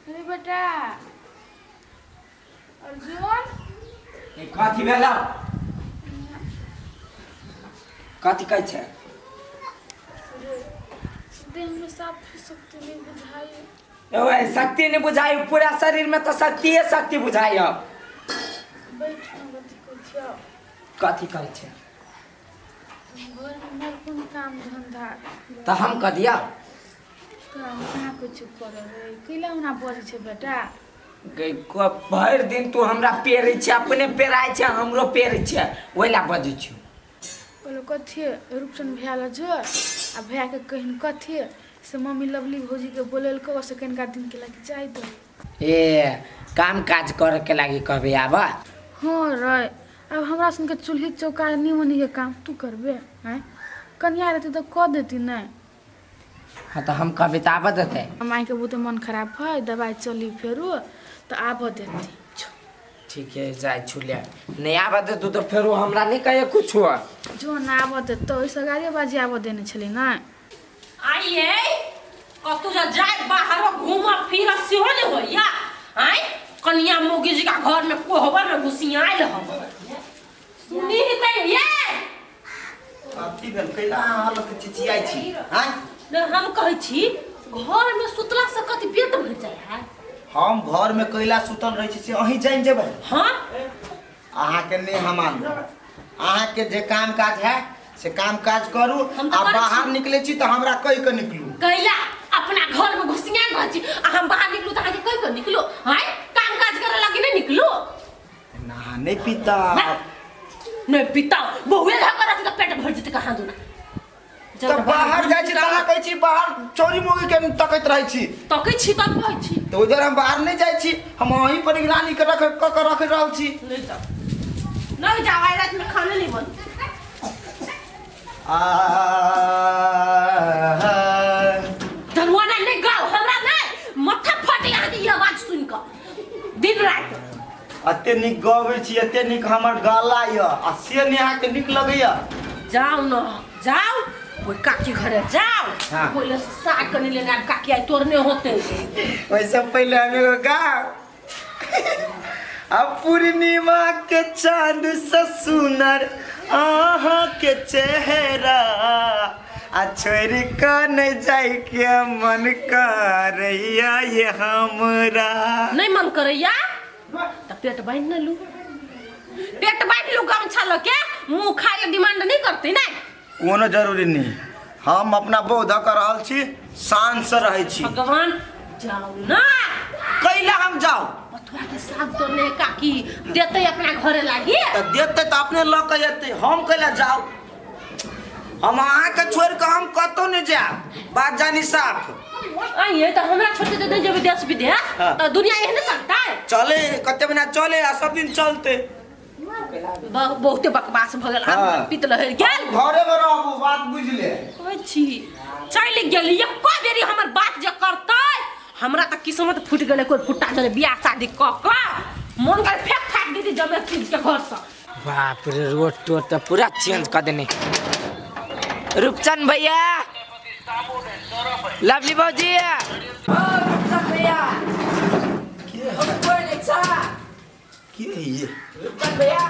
अरे बेटा अर्जुन। ए, कथी भेलौ? कथी कहै छै? देह में साफ शक्ति नहीं बुझाई। ओए, शक्ति नहीं बुझाई? पूरा शरीर में तो शक्तिए शक्ति बुझाई। अब बैठ न, कथी कहै छियौ? कथी कहै छै? घर में मोर कोन काम धंधा? तऽ हम कह दिया। तोरा हम कहाँ कुछ करबै? कैला ओना बजै छै बेटा? गै, भरि दिन तू हमरा पेरै छै, अपने पेराइ छै, हमरो पेरै छै, ओहि लए बजै छियौ। कहलहुँ कथी, रूपचन भैया लग जो आ भैयाके कहिन कथी से मम्मी लवली भौजीके बोलेलको से कनिका दिनके लागि जाइ दो। ए, काम काज करे के लागि कहबे आब? हाँ रे, आब हमरा सनके चूल्ही चौका नी के काम तू करबे? आँय, कनिया रहती तऽ कऽ देती नहि? हाँ, तऽ हम कहबै तऽ आबऽ देतै? मायके बहुते मन खराब है, दवाइ चली फेरो तऽ आबऽ देती। ठीक है, जाइ छु ले। नहीं आबऽ देतू तऽ फेरो हमरा नहीं कहे कुछ। जो न, आबऽ देतौ। ओहिसँ गाड़िए बाजी आबऽ देने छलै ने। आइए कतौ जा जाय बाहर घूम फिर सेहो नहि होइया। आँय, कनिया मौगी जी का घर में कोहबर में घुसियायल हम सुनी ही तै ये। कथी भेल? कैला अहाँ हालत चिचियाइ छी? आँय? ने, हम कहै छी घर में सुतला से कथी पेट भरि जाइ है? हम घर में कैला सुतल रहै छी से अहीं जानि जेबै? हाँ। अहाँके नहि हम मानब। अहाँके जे काम काज है से काम काज करू। हम तऽ आ करै छी। बाहर निकलै छी तऽ हमरा कहि कऽ निकलू। कैला अपना घर में घुसियायल रहै छी आ हम बाहर निकलू तऽ अहाँके कहि कऽ निकलू? आँय, काम काज करे लागी नहि निकलू? ना, नहि पीता। नहि पीता, बहुए धऽ कऽ रहतै तऽ पेट भरि जेतै कहाँ दूना। तऽ बाहर जाइ छी तऽ अहाँ कहै छी बाहर चोरी मोगी के तकैत रहै छी। तकै छी तब कहै छी। तऽ उधर हम बाहर नहि जाइ छी, हम अहीं पर निगरानी के रख कऽ के रख रहल छी। नहि जाओ, नहीं जाओ, आइ रात में खाने नहीं बन। आ धनवाना नहीं गाओ, हमरा नहीं माथा फट यहाँ के आवाज सुन कऽ दिन रात। एते नीक गबै छी, एते नीक हमर गला यऽ आ से नहि अहाँके नीक लगैया? जाओ न, जाओ ओहि काकी घरे जाओ। हाँ। पहिले से साग कनी लेने आब, काकी आइ तोड़ने होते। वैसे पहले हम एगो गाँव अब पूर्णिमा के चांद से सुनर अहाँ के चेहरा आ छोड़ के नहीं जाय के मन करैया ये हमरा। नहीं मन करैया तऽ पेट बान्हि ने लू, पेट बान्हि लू गमछा लऽ के, मुँह खाय लए डिमांड नहीं करते ने। कोनो जरूरी नहीं, हम अपना बहु धऽ कऽ रहल छी, शान से रहै छी। भगवान, जाउ ना। कैला हम जाउ? बथुआ के साग तोड़ने है काकी, देते अपना घरे लागी। तऽ देतै तऽ अपने लऽ कऽ एतै, हम कैला जाउ? हम अहाँके छोड़ि कऽ हम कतहु नहि जायब, बात जानी साफ। आइए तऽ हमरा छोड़ के नहीं जेबै देश विदेश? हाँ। तऽ दुनिया एहने चलता है। चले, कते महीना चले आ सब दिन चलते। बहुते बकवास भऽ गेल आब। हाँ। पित लहरि गेल। घरे में रहबू, बात बुझि ले। कहै छी चलि गेली, एको बेरी हमर बात जे करतै। हमरा तऽ किस्मत फूटि गेलै, कोइ फुट्टा चले बियाह शादी कऽ कऽ मन कर फेंक फाक दीदी जमे चीज के घरसँ। बाप रे, रोड तोड तऽ पूरा चेंज कऽ देने। रूपचंद भैया, लवली भौजी, ओ रूपचंद भैया। के? ओ कोइ नहि छा? के है ये? रूपचंद भैया।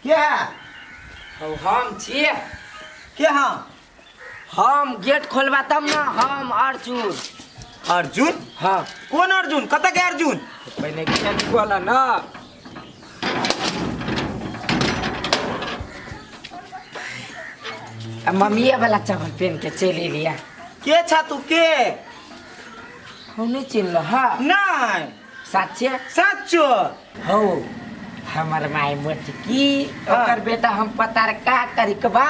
के है? हौ, हम छियै। के? हाँ। हम गेट खोलबा तब ने। हम अर्जुन। अर्जुन? हाँ। कोन अर्जुन? कतऽ के अर्जुन? पहिले गेट खोल न। आ मम्मीए वाला चप्पल पहन के चलि एलियै। के छा तू? के? हम नहीं चिन्हलो? हाँ। नहीं। साचे? साचो। हौ, हमर माय मोटकी ओकर बेटा हम पतारका करिकबा,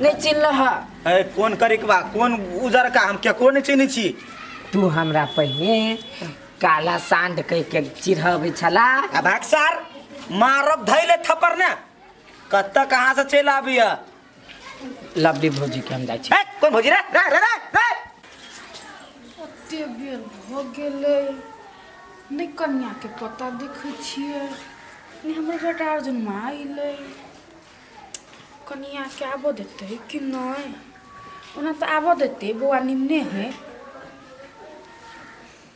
नहीं चिन्हलो? ह। ए, कोन करिकबा, कोन उजरका? हम केकरो नहि चिन्है छी। तू हमरा पहिने काला सांड कह के चिढ़ाबै छला। आ भागसार, मारब धैले थप्पड़ ने। कतऽ कहाँ से चलि आबैया? लवली भौजी के हम जाइ छी। ए, कोन भौजी रे रे रे रे रे? ओते बेर भऽ गेलै, नहि कनियाके पता देखै छियै, नहि हमर बेटा अर्जुनमा अयलै। कनियाके आबऽ देतै कि नहि? ओना तऽ आबऽ देतै, बौआ निमने है।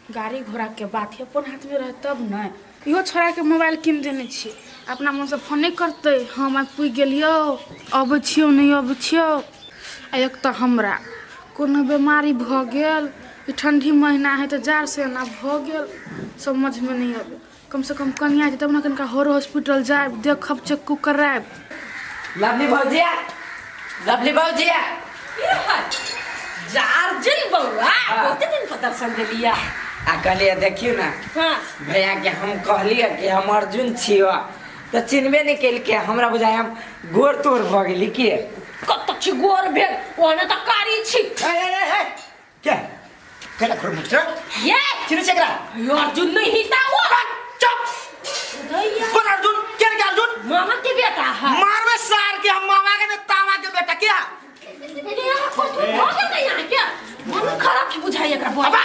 गाड़ी घोड़ाके बात है अपन हाथमे रहै तब ने। इहो छोड़ाके मोबाइल कीन देने छियै, अपना मनसँ फोन नहि करतै। हम आइ पुगि गेलियौ, अबै छियौ नहि अबै छियौ। आ एक तऽ हमरा कोनो बेमारी भऽ गेल, ई ठण्डी महीना हइ तऽ जाड़सँ एना भऽ गेल, समझमे नहि अबै। कमसँ कम कनिया जेतै तब ने कनिका होर हॉस्पिटल जायब, देखब, चेक उक करायब। लवली भौजिया, लवली भौजिया। जार्जन बौआ, बहुते दिन पर दर्शन देलिया। आ कहलियै देखियौ ने। हाँ। भैया के हम कहलियै कि हम अर्जुन छियो तऽ चिन्हबे नहि केलकै। हमरा बुझाइ हम गोर तोर भऽ गेली के। कत छी गोर भेल, ओहने तऽ कारी छी। ए ए ए ए के केला खोर मुठ ये चिन्है छै एकरा? यो अर्जुन नहीं हिता वो। चुप। दैया। कोन अर्जुन? के के अर्जुन? मामा के बेटा है। मारबे सार के, हम मामा के ने तामा के बेटा के है? यहाँ कथू भऽ गेल ने यहाँ के? मन खराब की बुझाइ एकरा बोल। अबे!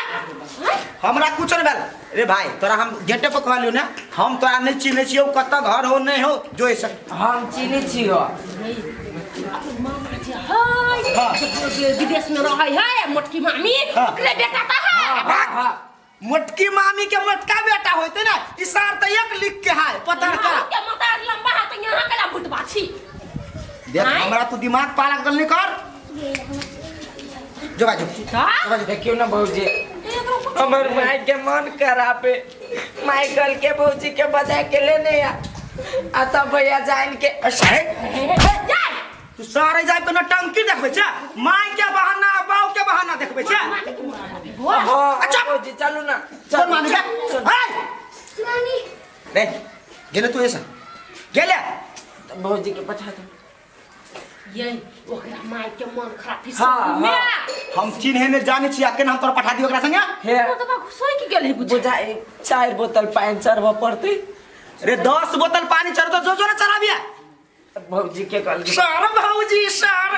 हमरा कुछ नहीं भेल रे भाई, तोरा हम गेटे पर कहलियो ने, हम तोरा नहीं चिन्है छियौ, कतऽ घर हो नहीं हो जो ऐसा। हम चिन्है छियो। मामा जे है हाँ। जे विदेश में रहै है मोटकी मामी। हाँ। ओकरे बेटा तऽ है। हाँ हाँ। मोटकी मामी के मोटका बेटा होते ना, ई सार तऽ एक लिख के है पता का। के माता लंबा है तऽ यहाँ केला भुटबा छी। देख। आँय? हमरा तू दिमाग पागल नहीं कर, जो बाजू। का देखियौ ने भौजी, हमर माय के मन खराब है। माय कल के भौजी के बजा के लेने आ, आ तब भैया जान के साहेब, तू सारे जाय के नौटंकी देखबै छै, माय के बहाना बाऊ के बहाना देखबै छै। हाँ। अच्छा। भौजी चलू ना। चल मामी के हाय रे गेले, तू ऐसा गेले। तऽ भौजी के पठा दू। ये ओकरा माय के मन खराब है। हाँ, में हाँ। हम चिन्हे ने जाने छी, आ केना हम तोरा पठा दियो ओकरा संगे? हे। ओ तऽ घुसै के गेल है बुझ। बुझा 4 बोतल पानि चढ़बऽ पड़तै। रे 10 बोतल पानी चढ़ तो जो जो ने चढ़ाबिया। भौजी के कहलकै सर भौजी सर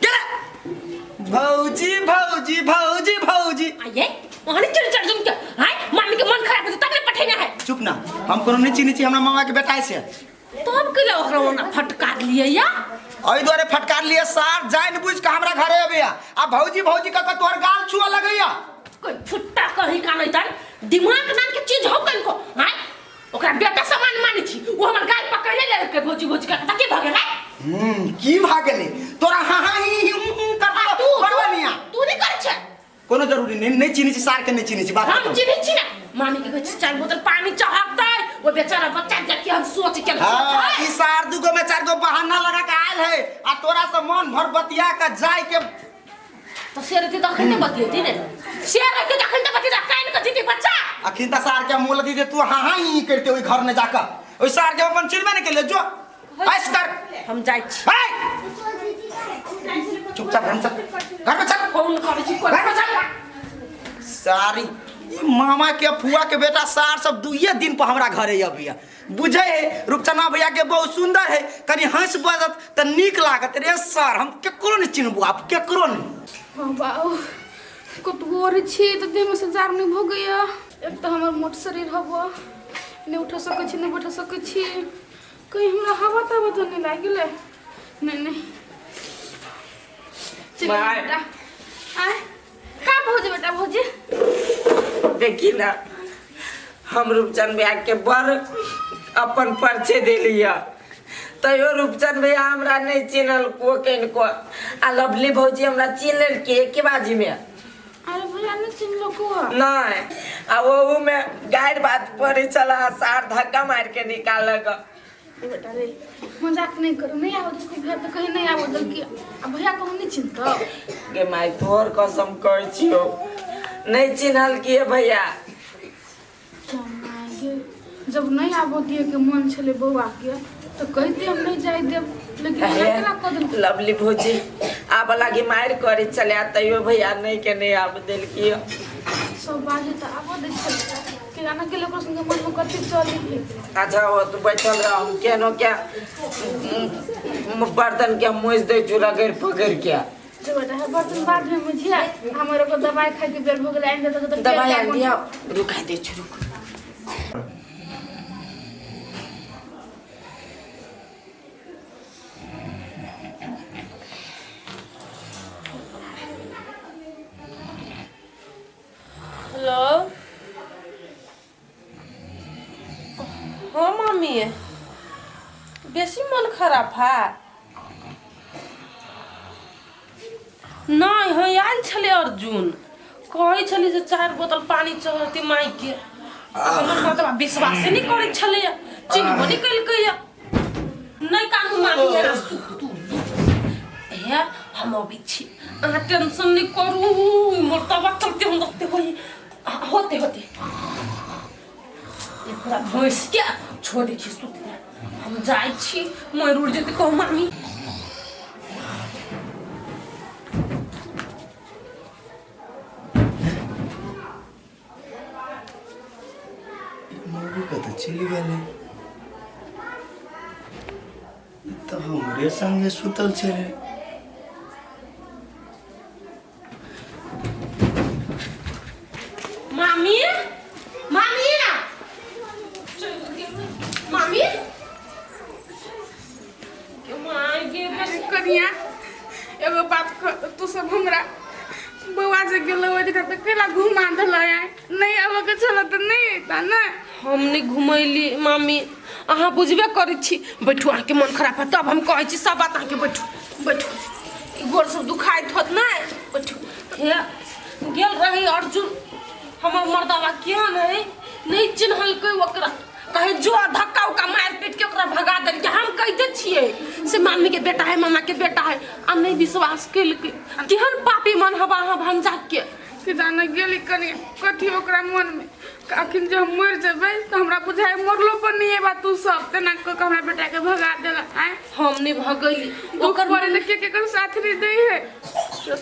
गेले, भौजी भौजी भौजी भौजी। आये ओहने चढ़ चढ़ जुम के हाय मामी के मन खराब है तब ने पठेना है। चुप ना, हम कोनो नहीं चिन्है छी, हमरा मामा के बेटा छै। तब के ओकरा ओना फटकार लिए या? एहि दुआरे फटकार लिए सार जानि बुझि के हमरा घरे अबैया आ भौजी भौजी कऽ के तोहर गाल छुअ लगैया। कोई फुट्टा कही का नहीं तर दिमाग नाम के चीज हो कनको। हाय ओकरा बेटा समान मानै छी, ओ हमर गाल पकड़ले लेलकै भौजी भौजी कऽ के भऽ गेलै। की भऽ गेलै तोरा? हाँ हाँ ही ही हूं हूं कर आ तू करबनिया। तू नहीं करै छै। कोनो जरूरी नहीं, नहीं चिन्है छी सार के, नहीं चिन्है छी बात हम खतम। चिन्है छी ना, मामी के कहै छी 4 बोतल पानी चढ़तै, ओ बेचारा बच्चा देख के हम सोच के। हाँ, ई सार दूगो में 4 गो बहाना लगा के आयल है आ तोरा से मन भर बतिया के जाय के। तो से रहती तखन ने बतियती ने, से रहती तखन त बतियती, कान के जीती बच्चा। अखिन त सार के मोल दी जे तू हाँ हाँ ही करते ओई घर में जाकर, ओई सार के अपन चिन्हबे नहीं केले, जो ऐस कर। हम जाइ छी। हे! चुपचाप घर में चल, घर में चल। फोन करै छी। घर में चल। सारी ई मामा के फुआ के बेटा सार सब दुइये दिन पर हमरा घरे अबिया, बुझे है रूपचना भैया के बहुत सुंदर है, कनी हंस बजत त नीक लागत। रे सर, हम केकरो नहीं चिन्हबो, आप केकरो नहीं। हाँ बाऊ, कतबो रहै छी तऽ देहमे से जार नहि भऽ गैया। एक तऽ हमर मोट शरीर हबो, नहि उठा सकै छी नहि बैठा सकै छी। कहीं हमरा हवा तवा तऽ नहि लागि गेलै? नहि नहि। चलू माय। बेटा आय का भौजी, बेटा भौजी। देखी ना, हम रूपचंद भैया के बड़ अपन परिचय देली है, तैयो रूपचंद भैया हमरा नहीं चिन्हल को किनको, आ लवली भौजी हमरा चिन्ह लेलकै एके बाजी में। अरे भैया नहि चिन्हलो को? नहीं, आ ओहू में गारि बात पड़े छला, सार धक्का मार के निकालक। ए बेटा रे, मजाक नहीं करू, नहीं आबो देलकै भैया तऽ कहीं नहीं आबो देलकै आ भैया कहूँ नहीं चिन्हतौ? गे माय, तोहर कसम कहै छियौ, नहीं चिन्हल किए भैया। गे, जब नहीं आबो दिए के मन छलै बौआ के तऽ कहिते हम नहीं जाय देब, लेकिन हे, भैया केना कऽ देलकै? लवली भौजी आब लागी मारि करे छलै, तैयो भैया नहीं के नहीं आब देलकियो। सब बाजे तऽ आबऽ दै छलै, केना ने केलक ओकरा संगे मनमे कते चली है। अच्छा हो, तू बैठल रह, हम केनो क्या बर्तन के मोज दै छु रगड़ पकड़ के। जो बेटा है बर्तन बाद में मुझे, हमर एगो दवाई खाय के बेर भऽ गेलै, आनि देतौ तऽ। दवाई आन दिया, रुका दै छु, रुक। मामी बेसी मन खराब है नहि हँ आयल छलै अर्जुन कहै छलै जे 4 बोतल पानी चढ़ती माइके हमर मतलब विश्वासे नहि करै छलै चिन्हबो नहि केलकै नहि कानू मामी सुतू हे हम अबै छी अहाँ टेंशन नहि करू मोर तबा चलते हम रखते होई होते होते एकरा भैंस के छोड़ै छी सुतले हम जाइ छी मरि उड़ जेतै कहू मामी मौगी कतऽ चलि गेलै ई तऽ हमरे संगे सुतल छलै मामी मामी मामी कनिया एगो बात तू सब हमरा बौआ जे गेलो ओहि दिना तऽ केला घुमा देलक नहि आबऽ के छल तऽ नहि अयता ने। हम नहि घुमैली मामी, अहाँ बुझबे करै छी। बैठू, अहाँके मन खराब है तब हम कहै छी सब बात अहाँके। बैठू बैठू, ई गोर सब दुखाइत होत नहि, बैठू। हे गेल रही अर्जुन हमर मर्दावा केहन है नहि चिन्हलकै ओकरा, कहे जो धक्का उक्का मारि पीट के ओकरा भगा देलकै। हम कहिते छियै से मामी के बेटा है, मामा के बेटा है, आ नहि विश्वास केलकै। केहन पापी मन हवा अहाँ भंजा के कि जाने गेली कनि कथी ओकरा मन में। अखन जे हम मरि जेबै तऽ हमरा बुझाइ मरलो पर नहि अयबा तू सब, तेना कऽ के हमरा बेटा के भगा देलक। आँय हम नहि भगैली, ओकर पड़े तऽ के केकर साथ नहि दै है।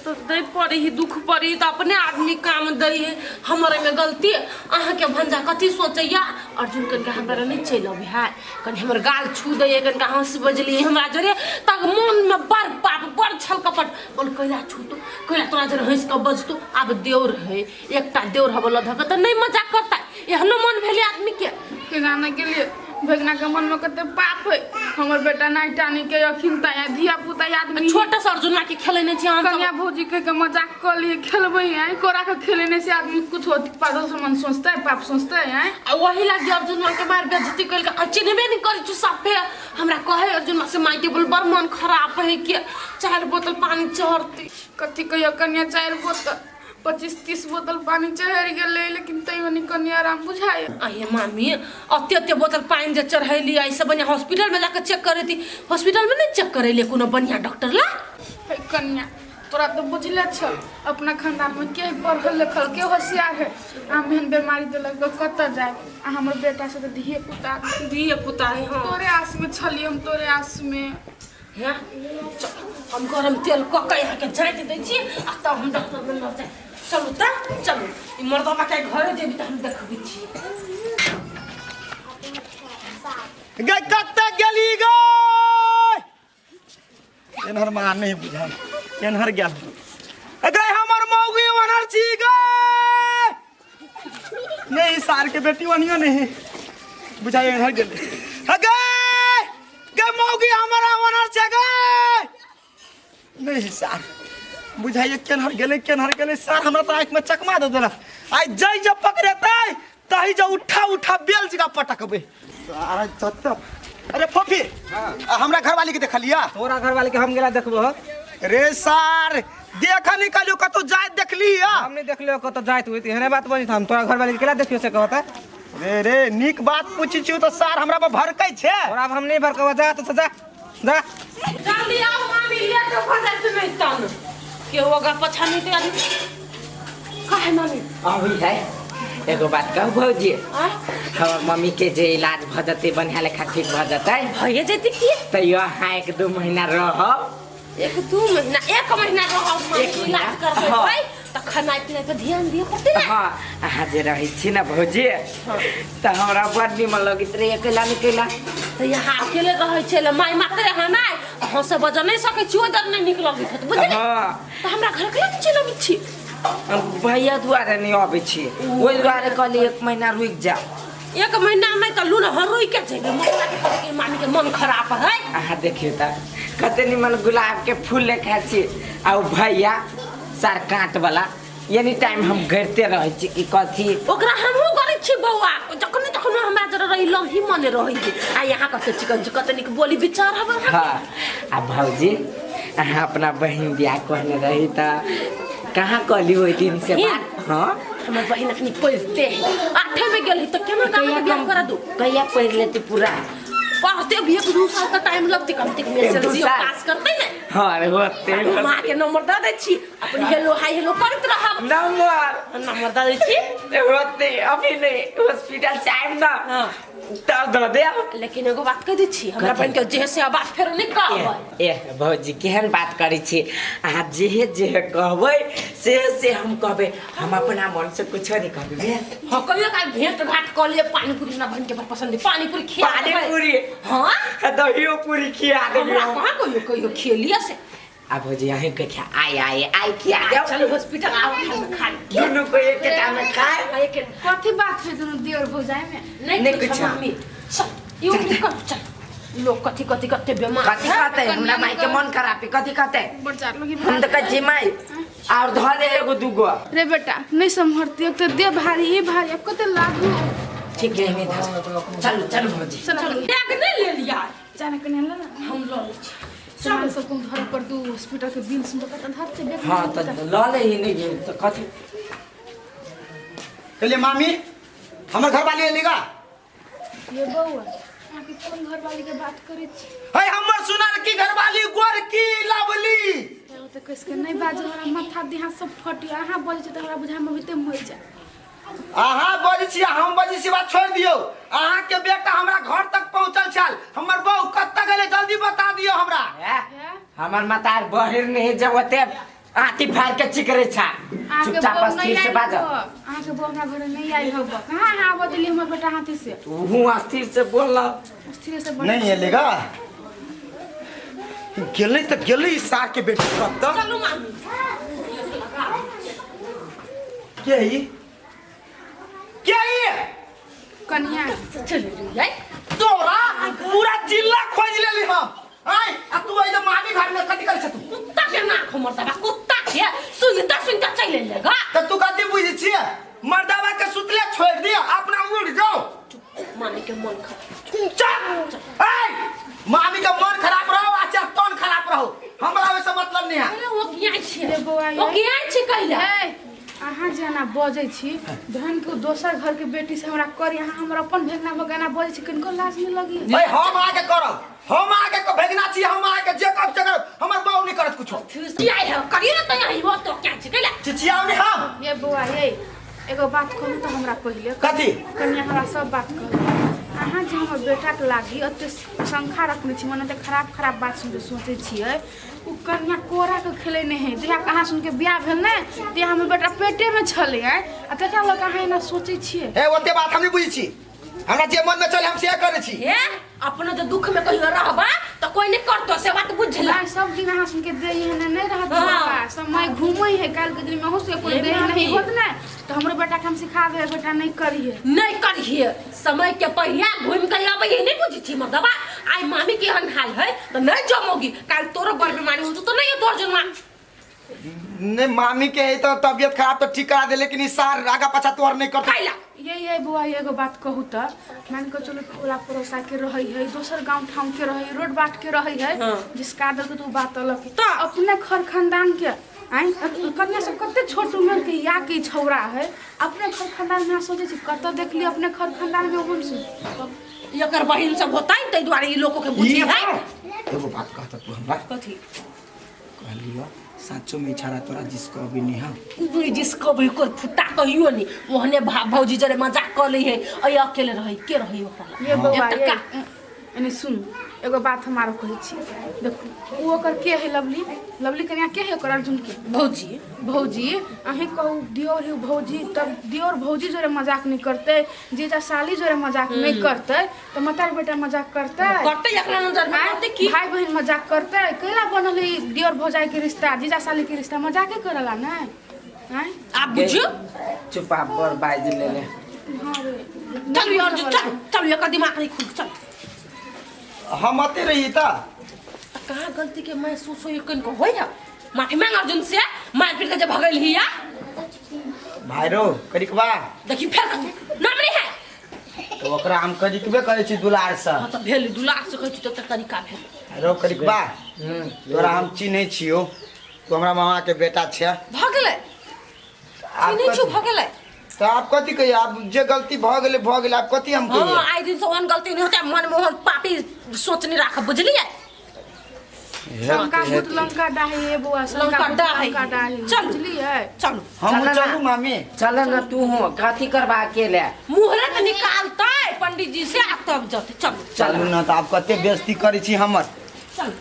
तो दै पड़े ही दुख पड़े तऽ अपने आदमी काम दै है। हमर एहिमे गलती अहाँके भंजा कथी सोचैया अर्जुन कनिका हमरा नहि चलि अबै है, कनि हमर गाल छू दैए, कनिका हँस बजली हमरा जरे तक मनमे बड़ पाप बड़ छल कपट बोल कैला छूतो कैला तोरा जरे हँसि कऽ बजतो। आब देउर है, एकटा देउर हब लधक तऽ नहि मजाक करता, एहनो मन भेलै आदमीके। के जाने के लिए भगना के मन में कते पाप है। हमर बेटा नहीं टानी के अखिन ता धिया पुता आदमी छोटा सा अर्जुन के खेले नहीं छी हम कन्या भौजी के के मजाक कर लिए खेलबै हैं कोरा के खेले नहीं से आदमी कुछ होत पादो से मन सोचता है पाप सोचता है हैं। आ वही लागी अर्जुन माँ के मार बेइज्जती कइल के चिन्हबे नहीं करै छु साफे। हमरा कहे अर्जुन माँ से माई के बोल बड़ मन खराब है के 4 बोतल पानी चढ़ती। कथी कहियो कन्या 4 बोतल 25-30 बोतल पानी चढ़ गेलै, लेकिन तैयो नहीं कन्या आराम बुझाय। आये मामी अते अते बोतल पानी जे चढ़ैली ऐसे बढ़िया हॉस्पिटल में जाकर चेक करेती, हॉस्पिटल में नहीं चेक करेली कोनो बढ़िया डॉक्टर ला। हे कन्या तोरा तो बुझले छल अपना खानदान में के पढ़ल लिखल के होशियार है, हम एहन बीमारी देलक कतऽ जाए। आ हमर बेटा से तऽ धिये पुता धिये पुता है। हाँ तोरे आस में छली हम, तोरे आस में। हैं हम गरम तेल कऽ के यहाँ के जाइत दै छी आ तब हम डॉक्टर लग लऽ जाए। चलू तऽ चलू ई मर्दबा के घरे जेबी तऽ हम देखबै छी। गई कतऽ गेली गई एनहर माँ नहीं बुझाल एनहर गेल गई हमर मौगी ओनहर छी गई नहीं सार के बेटी ओनियो नहीं बुझाई एनहर गेल गई गई मौगी हमरा ओनहर छै गई नहीं सार बुझाइए केनहर गेलै केनहर गेलै सार हमरा तऽ आँखिमे चकमा दऽ देलक। आइ जै जब पकड़ेतै तही जो उठा उठा बेल जगह पटकबै सारा जत। अरे फफी हमरा घरवाली के देखलिया? तोरा घरवाली के हम गेला देखबो रे सार देख निकलियो कतौ जाइत देखली हम नहीं देखलियो कतौ जाइत हुई एहने बात बजैत हम तोरा घरवाली के केला देखियो से कहता। रे रे नीक बात पूछै छियौ तऽ सार हमरा पर भड़कै छै। तोरा हम नहीं भड़कबो, जा तो जा जा जल्दी आओ मामी लेट भऽ जाइत नहीं तन के होगा पछा नहीं ते आदमी काहे मामी अभी है एगो बात कहू भौजी, हमर मम्मी के जे इलाज भऽ जतै बढ़िया लेखा ठीक भऽ जतै भइए जेतै की तैयो अहाँ 1-2 महीना रहब। 1-2 महीना 1 महीना रहब मामी इलाज करबै भाई तऽ खाना पीना पर ध्यान दिअ पड़तै ने। हाँ अहाँ जे रहै छी ने भौजी तऽ हमरा बड़ निमन लगैत रहै अकेला निकेला। तऽ यहाँ अकेले रहै छै माय मात्र अहाँ नहि हँसऽ बजऽ नहि सकै छी, ओहि डर नहि नीक लगैत होत बुझलियै। तऽ हमरा घर के नहि चलि अबै छी भैया दुआरे नहि अबै छी ओहि दुआरे कहली 1 महीना रुकि जाउ। 1 महीना नहि तऽ लून हर रुकि के जेबै मामी मामी के मन खराब है। अहाँ देखियौ तऽ कते निमन गुलाब के फूल लेखा छी आ ओ भैया सार काँट वाला एनी टाइम हम गरिते रहै छी कि कथी ओकरा हमहूँ गरिते छी बौआ जखन जखन हमरा जरा रही लही मने रही आ यहाँ कते चिकन चिकन तनिक बोली विचार हब। हाँ आ भौजी अहाँ अपना बहिन बियाह कहने रही तऽ कहाँ कहली ओहि दिन से बात? हाँ हमर बहिन अखनी पढ़ते है, आठे में गेल है तो केना कहाँ बियाह करा दू? कहिया पढ़ लेती पूरा? पढ़ते भी 1-2 साल का टाइम लगते, कम से कम एक दू एसएलसी साल। पास करते ने। हाँ होते। माँ के नंबर दे दै छी, अपन हेलो हाय हेलो करैत रहब। नंबर नंबर दे दै छी होते अभी नहीं, हॉस्पिटल से आएब ना। हाँ। तब दऽ देब। लेकिन एगो बात कह दै छी, हमरा बहिन के जे से बात फेर नहीं कहबै। ए भौजी केहन बात करै छी अहाँ, जेहे जेहे कहबै से से हम कहबै, हम अपना मन से कुछो नहीं कहबै भेल। हाँ कहियो काल भेंट घाट कऽ लिए, पानीपुरी हमरा बहिन के बड़ पसंद है, पानीपुरी खिया देबै। पानीपुरी? हाँ दहियो पूरी खिया देबै। हमरा कहाँ कहियो कहियो खियलिए से। आ भौजी अहीं के खिया आइ आइ आइ खिया देब। चलू हॉस्पिटल आओ खा दुनू को एक में खाए। कथी बात है दुनू दियर भौजाई में? नहीं नहीं कुछ कुछ। मामी चल you निकल चल, लोग कथी कथी कते बेमार कथी कहते हमरा माई के मन खराब है, कथी कहते? बड़ चार लोग हम तो कहै छी माई और धऽ दे एगो दूगो। रे बेटा नहीं सम्हरती, अब तो दे भारी ई भारी अब कते लागू। ठीक है हमें धर, चलू चलू भौजी चल बैग नहीं ले लिया जाने के नहीं ना हम लो लै छी। सामान सब कौन धर पर दू हॉस्पिटल के बिल सुन कते धरते बैग। हाँ तो लऽ ले ही नहीं तो कथी कहलिए मामी हमर घर वाली एली गा। ये बउआ अहाँ के कोन घर वाली के बात करै छी? है हमर सुनर की घर वाली गोर की लवली। ओ तऽ कस के नहीं बाजू, हमरा माथा देह सब फटी, अहाँ बजै छी तऽ हमरा बुझा में होइते मरि जाय। अहाँ बजै छी हम बजै छी बात छोड़ि दियौ, अहाँ के बेटा हमरा घर तक पहुंचल छल, हमर बहू कतऽ गेलै जल्दी बता दियौ हमरा। हमर मतार बहिर नहीं जब ओते आती फाड़ के चिकरे छा, चुपचाप अस्थिर से बाज। अहाँ के बहू हमरा घर नहीं आयल हब, कहाँ अहाँ बदली हमर बेटा हाथी से? तू अस्थिर से बोल अस्थिर से नहीं एलेगा गेलै तऽ गेलै सार के बेटी कतऽ। चलू मामी के ई के ई कन्या चलू रे तोरा पूरा जिला खोज लेली हम आय, आ तू एहि मामी घर में कथी करै छ तू? कुत्ता के नाक मर्दाबा कुत्ता के सुनता सुनता चलि लेगा। त तू कथी बुझै छियै? मर्दाबा के सुतले छोड़ दिया अपना उड़ जाओ। मामी के मन खराब चल ऐ मामी के मन खराब रहो आ चाहे तन खराब रहो, हमरा ओइसे मतलब नहीं है। अरे ओ किया छी रे बौआ ओ किया छी कहिला? अहाँ जेना बजै छी धन के दोसर घर के बेटी से हमरा करी, अहाँ हमर अपन भेगना भगाना बजै छी, किनको लाज नहीं लगी? भाई हम आके करब, हम आके को भेगना छी, हम आके जे करब से करब, हमर बहू नहीं करत कुछो। किया है करियो न त यही हो तो क्या छी कहिला? चिचियाउ नहीं हम। ये बौआ ये एगो बात कहू त हमरा पहिले। कथी? कन्या हमरा सब बात कहू। अहाँ जे हमर बेटा के लागी ओते शंखा रखने छी, मने खराब खराब बात सुन के सोचै छियै, उ कन्या कोरा के खेले नहीं है, जहिया अहाँ सुन के बियाह भेल ने तहिया हमर बेटा पेटे में छलै आ तकरा लग अहाँ एना सोचै छियै। ए ओते बात हम नहीं बुझै छी, हमरा जे मन में चले हम से करै छी। ए अपनो जे दुख में कहियो रहबा त कोई नहीं करतो से बात बुझला। सब दिन अहाँ सुन के दे एहने नहीं रहत बाबा, समय घूमै है, काल के दिन में अहूँ से कोई दे नहीं होत ने तो हमरो बेटा के हम सिखा देबै बेटा नहीं करिहे नहीं करिहे। समय के पहिया घूम के आबै है नहीं बुझै छी मर्दबा। आई मामी के एहन हाल है त नहीं जमोगी, काल तोरो बड़ बीमारी हो तो नहीं तोर जनमा। नहीं मामी के है तो तबियत खराब तो ठीक करा दे, लेकिन ई सार आगा पाछा तोर नहीं करत। कैला ये बौआ एगो बात कहू त मान के चलो टोला पड़ोसा के रहै है, दोसर गांव ठाम के रहै, रोड बाट के रहै है, जिसका दल के तू बात अलग है। अपने खर खानदान के आइ कन्या सब कते छोट उम्र के या के छौरा है, अपने खर खानदान में सोचै छी कत देखली अपने खर खानदान में ओहन से एकर बहिन सब होतै तै दुआरे ई लोको के बुझी है। एगो बात कहत तू हमरा कथी कहलियो? साचो में इशारा तोरा जिसको अभी नहीं है जिसको भी कोई फुटा कहियो नहीं ओहने भौजी जरे मजाक कर लै है अय अकेले रहै के रहै ओकरा। ये बौआ ये एने सुन एगो बात हम आरो कहै छी, देखू उ ओकर के है लवली, लवली कन्या के है ओकर अर्जुन के भौजी। भौजी अहीं कहू दियोर है भौजी, तब दियोर भौजी जोरे मजाक नहीं करते, जीजा साली जोरे मजाक नहीं करते तो मतार बेटा मजाक करते करते एकरा नजर में करते की भाई बहन मजाक करते। कैला बनल है दियोर भौजाई के रिश्ता जीजा साली के रिश्ता मजाके करला ना हैं आप बुझियो। चुप आप बर बाज ले ले। हां रे चल यार चल चल एकर दिमाग नहीं खुल चल। हम आते रही ता कहाँ गलती के महसूस हो कन को होय ना माफी मांग अर्जुन से, मार पीट के जब भगल हिया भाई रो करिकबा। देखी फेर कथी नाम नहीं है। तो ओकरा हम करिकबे करै छी दुलार से। हाँ तो भेल दुलार से कहै छी तो तरीका भेल। रो करिकबा, तोरा हम चिन्है छियौ, तू हमरा मामा के बेटा छै। भऽ गेलै, चिन्है छियौ, भऽ गेलै। तऽ आब कथी कहियै? आब जे गलती भऽ गेलै भऽ गेलै, आब कथी हम कहियै? हाँ, आइ दिन से ओहन गलती नहि होतै, मन में ओहन पापी सोच नहि राखब, बुझलियै? शंका भूत लंका डाही हे बौआ, शंका लंका भूत डाही। लंका डाही। चलू। बुझलियै? चलू। हम चल ना। चलू मामी। चल न तू हो, कथी करबा अकेले? मुहूर्त निकालतै पंडित जी से आ तब जतै। चलू चलू न, तऽ आब कते बेइज्जती करै छी हमर। चलू।